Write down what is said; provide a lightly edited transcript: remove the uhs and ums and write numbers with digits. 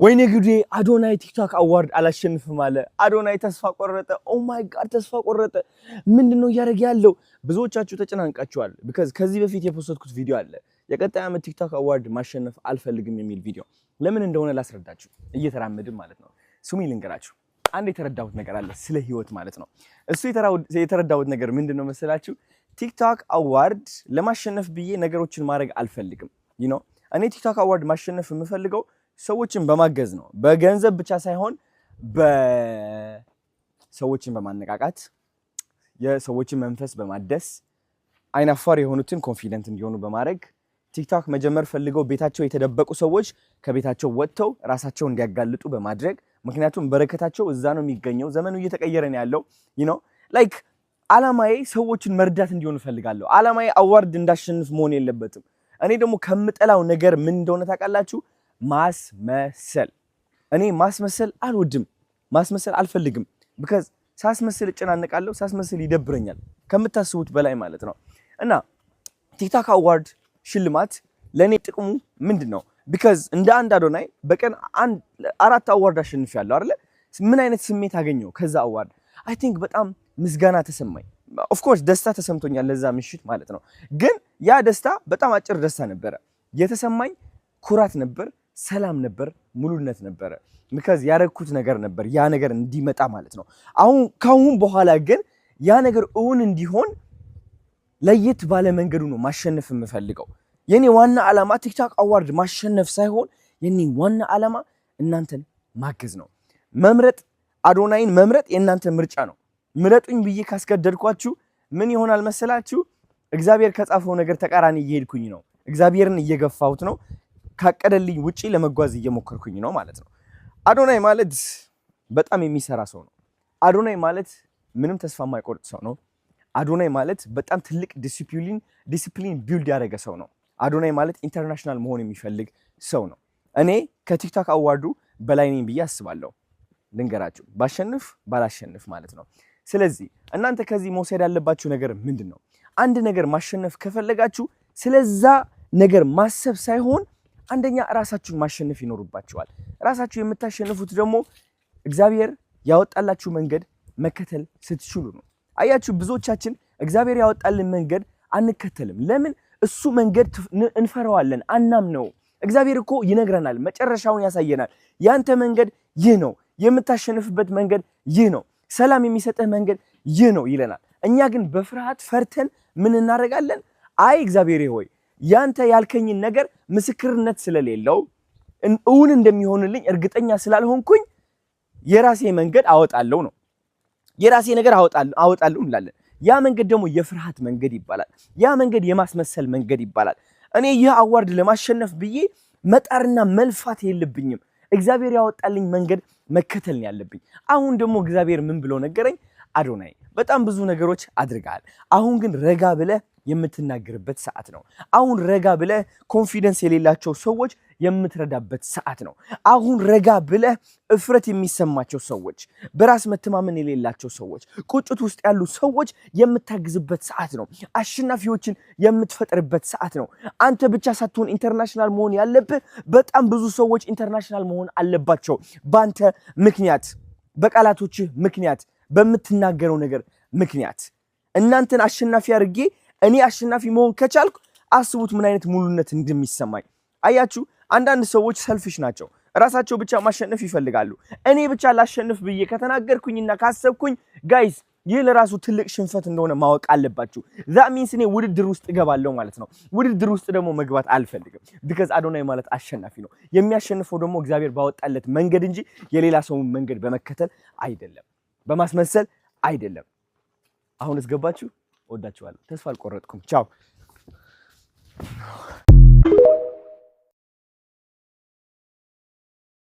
ወይኔ ጉዴ! አዶናይ TikTok award አላሸንፍም አለ። አዶናይ ተስፋ ቆረጠ። Oh my God፣ ተስፋ ቆረጠ። ምንድን ነው እያደረገ ያለው? ብዙዎቻችሁ ተጨናንቃችኋል። Because ከዚህ በፊት የ post ኩት ቪዲዮ አለ። የቀጣይ ዓመት TikTok award ማሸነፍ አልፈልግም የሚል ቪዲዮ። ለምን እንደሆነ ላስረዳችሁ፣ እየተራመድን ማለት ነው። ስሙኝ ልንገራችሁ። አንድ የተረዳሁት ነገር አለ ስለ ህይወት ማለት ነው። እሱ የተረዳሁት ነገር ምንድን ነው መሰላችሁ? TikTok award ለማሸነፍ ብዬ ነገሮችን ማድረግ አልፈልግም። እኔ TikTok award ማሸነፍ የምፈልገው ሰዎችን በማገዝ ነው። በገንዘብ ብቻ ሳይሆን በሰዎችን በማነቃቃት፣ የሰዎችን መንፈስ በማደስ፣ አይናፋር የሆኑትን confident እንዲሆኑ በማድረግ፣ TikTok መጀመር ፈልገው ቤታቸው የተደበቁ ሰዎች ከቤታቸው ወጥተው ራሳቸውን እንዲያጋልጡ በማድረግ፣ ምክንያቱም በረከታቸው እዛ ነው የሚገኘው። ዘመኑ እየተቀየረ ነው ያለው። Like አላማዬ ሰዎችን መርዳት እንዲሆን እፈልጋለሁ። አላማዬ award እንዳሸንፍ መሆን የለበትም። እኔ ደግሞ ከምጠላው ነገር ምን እንደሆነ ታውቃላችሁ? ማስመሰል። እኔ ማስመሰል አልወድም፣ ማስመሰል አልፈልግም። Because ሳስመስል እጨናነቃለሁ፣ ሳስመስል ይደብረኛል ከምታስቡት በላይ ማለት ነው። እና TikTok award ሽልማት ለእኔ ጥቅሙ ምንድን ነው? Because እንደ አንድ አዶናይ በቀን አራት award አሸንፊያለሁ አይደለ? ምን አይነት ስሜት አገኘሁ ከዛ award? I think በጣም ምስጋና ተሰማኝ። Of course ደስታ ተሰምቶኛል ለዛ ምሽት ማለት ነው። ግን ያ ደስታ በጣም አጭር ደስታ ነበረ። የተሰማኝ ኩራት ነበር፣ ሰላም ነበር፣ ሙሉነት ነበረ። Because ያረግኩት ነገር ነበር ያ ነገር እንዲመጣ ማለት ነው። አሁን ካሁን በኋላ ግን ያ ነገር እውን እንዲሆን ለየት ባለ መንገዱ ነው ማሸነፍ የምፈልገው። የኔ ዋና ዓላማ TikTok award ማሸነፍ ሳይሆን የኔ ዋና ዓላማ እናንተን ማገዝ ነው። መምረጥ፣ አዶናይን መምረጥ የእናንተ ምርጫ ነው። ምረጡኝ ብዬ ካስገደድኳችሁ ምን ይሆናል መሰላችሁ? እግዚአብሔር ከጻፈው ነገር ተቃራኒ እየሄድኩኝ ነው። እግዚአብሔርን እየገፋሁት ነው። ካቀደልኝ ውጪ ለመጓዝ እየሞከርኩኝ ነው ማለት ነው። አዶናይ ማለት በጣም የሚሰራ ሰው ነው። አዶናይ ማለት ምንም ተስፋ የማይቆርጥ ሰው ነው። አዶናይ ማለት በጣም ትልቅ discipline build ያደረገ ሰው ነው። አዶናይ ማለት international መሆን የሚፈልግ ሰው ነው። እኔ ከ TikTok award ኡ በላይ ነኝ ብዬ አስባለሁ። ልንገራችሁ፣ ባሸንፍ ባላሸንፍ ማለት ነው። ስለዚህ እናንተ ከዚህ መውሰድ ያለባችሁ ነገር ምንድን ነው? አንድ ነገር ማሸነፍ ከፈለጋችሁ ስለዛ ነገር ማሰብ ሳይሆን አንደኛ ራሳችሁን ማሸነፍ ይኖርባችኋል። ራሳችሁ የምታሸንፉት ደግሞ እግዚአብሔር ያወጣላችሁ መንገድ መከተል ስትችሉ ነው። አያችሁ፣ ብዙዎቻችን እግዚአብሔር ያወጣልን መንገድ አንከተልም። ለምን? እሱ መንገድ እንፈራዋለን፣ አናምነው። እግዚአብሔር እኮ ይነግረናል፣ መጨረሻውን ያሳየናል። ያንተ መንገድ ይህ ነው፣ የምታሸንፍበት መንገድ ይህ ነው፣ ሰላም የሚሰጥህ መንገድ ይህ ነው ይለናል። እኛ ግን በፍርሃት ፈርተን ምን እናደርጋለን? አይ እግዚአብሔር ሆይ፣ ያንተ ያልከኝን ነገር ምስክርነት ስለሌለው፣ እውን እንደሚሆንልኝ እርግጠኛ ስላልሆንኩኝ የራሴ መንገድ አወጣለሁ ነው፣ የራሴ ነገር አወጣለሁ እንላለን። ያ መንገድ ደግሞ የፍርሃት መንገድ ይባላል። ያ መንገድ የማስመሰል መንገድ ይባላል። እኔ ይህ award ለማሸነፍ ብዬ መጣርና መልፋት የለብኝም። እግዚአብሔር ያወጣልኝ መንገድ መከተል ነው ያለብኝ። አሁን ደግሞ እግዚአብሔር ምን ብሎ ነገረኝ? አዶናይ፣ በጣም ብዙ ነገሮች አድርገሃል። አሁን ግን ረጋ ብለህ የምትናገርበት ሰዓት ነው። አሁን ረጋ ብለህ confidence የሌላቸው ሰዎች የምትረዳበት ሰዓት ነው። አሁን ረጋ ብለህ እፍረት የሚሰማቸው ሰዎች፣ በራስ መተማመን የሌላቸው ሰዎች፣ ቁጭት ውስጥ ያሉ ሰዎች የምታግዝበት ሰዓት ነው። አሸናፊዎችን የምትፈጥርበት ሰዓት ነው። አንተ ብቻ ሳትሆን international መሆን ያለብህ፣ በጣም ብዙ ሰዎች international መሆን አለባቸው። በአንተ ምክንያት፣ በቃላቶችህ ምክንያት፣ በምትናገረው ነገር ምክንያት። እናንተን አሸናፊ አድርጌ እኔ አሸናፊ መሆን ከቻልኩ አስቡት ምን አይነት ሙሉነት እንደሚሰማኝ። አያችሁ፣ አንዳንድ ሰዎች selfish ናቸው። ራሳቸው ብቻ ማሸነፍ ይፈልጋሉ። እኔ ብቻ ላሸንፍ ብዬ ከተናገርኩኝና ካሰብኩኝ guys፣ ይህ ለራሱ ትልቅ ሽንፈት እንደሆነ ማወቅ አለባችሁ። That means እኔ ውድድር ውስጥ እገባለሁ ማለት ነው። ውድድር ውስጥ ደግሞ መግባት አልፈልግም። Because አዶናይ ማለት አሸናፊ ነው። የሚያሸንፈው ደግሞ እግዚአብሔር ባወጣለት መንገድ እንጂ የሌላ ሰውን መንገድ በመከተል አይደለም፣ በማስመሰል አይደለም። አሁንስ ገባችሁ? ወዳችኋለሁ። ተስፋ አልቆረጥኩም። ቻው።